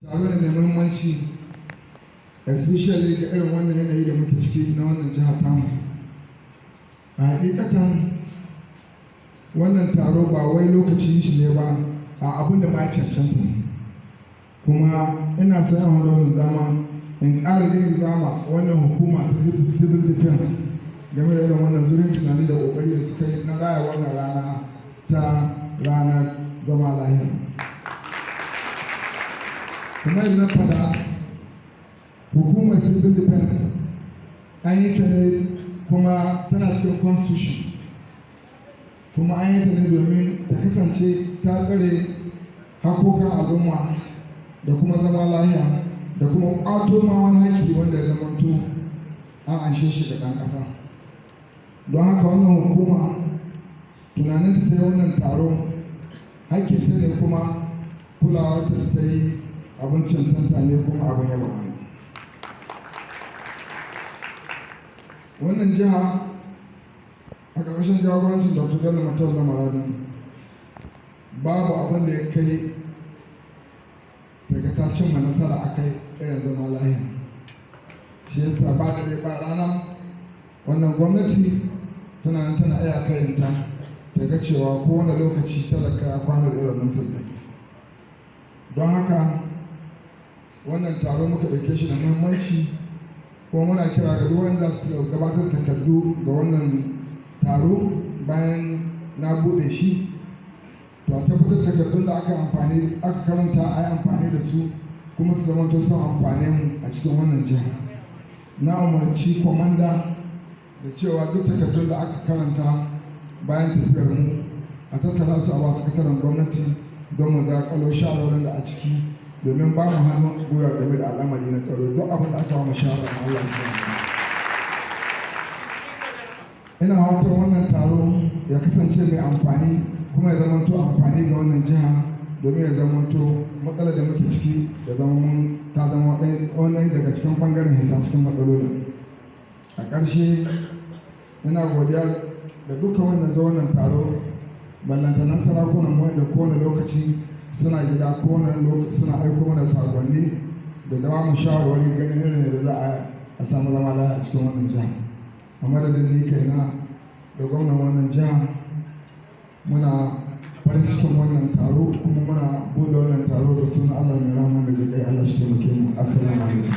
Taro ne mai muhimmanci, especially ga irin wannan yanayi da muke ciki na wannan jiha tamu. A hakikatan wannan taro ba wai lokacin shi ne ba, a abin da ma ya cancanta. Kuma ina son an da wannan dama in ƙara yin zama wannan hukuma ta civil defense game da irin wannan zurin tunani da ƙoƙari da suka yi na raya wannan rana ta ranar zama lahiya. Kuma yadda na faɗa, hukumar civil defense an yi ta ne kuma tana cikin constitution, kuma an yi ta ne domin ta kasance ta tsare hakokan al'umma da kuma zama lahiya da kuma ƙwato ma wani haƙƙi wanda ya zamanto an anshe shi ga ɗan ƙasa. Don haka wannan hukuma tunanin ta yi wannan taro hakkinta ne, kuma kulawar ta ta yi abin cancanta ne kuma abin yaba ne. Wannan jiha a ƙarƙashin jagorancin Dr. Bello Matawallen Maradun, babu abin da ya kai daga ta cimma nasara a kai irin zama lahiya. Shi yasa ba dare ba rana wannan gwamnati tana nan tana iya kayanta ta ga cewa kowane lokaci talaka ya kwana da irin sabbin. Don haka wannan taro muka ɗauke shi da muhimmanci, kuma muna kira ga duk wanda su gabatar takardu ga wannan taro bayan na buɗe shi, to a tabbatar takardun da aka amfani aka karanta a yi amfani da su kuma su zama sun amfane mu a cikin wannan jiha. Na umarci kwamanda da cewa duk takardun da aka karanta bayan tafiyar mu a tattara su a ba sakataren gwamnati don mu zaƙalo shawarwarin da a ciki, domin ba mu hannun gwiwa game da al'amari na tsaro. Duk abin da aka ba mu shawara na Allah ya. Ina fatan wannan taro ya kasance mai amfani kuma ya zamanto amfani ga wannan jiha, domin ya zamanto matsalar da muke ciki ya zama mun ta zama wani daga cikin bangaren hita cikin matsalolin. A ƙarshe ina godiya da dukkan wannan zo wannan taro, ballantanan sarakunan mu da kowane lokaci suna gida, kowane lokaci suna aiko mana sakonni da dawa mu shawarwari ganin irin da za a samu zama lafiya a cikin wannan jiha. A madadin ni kaina da gwamnan wannan jiha, muna farin cikin wannan taro kuma muna buɗe wannan taro da sunan Allah mai rahama da jinƙai. Allah shi taimake mu. Assalamu alaikum.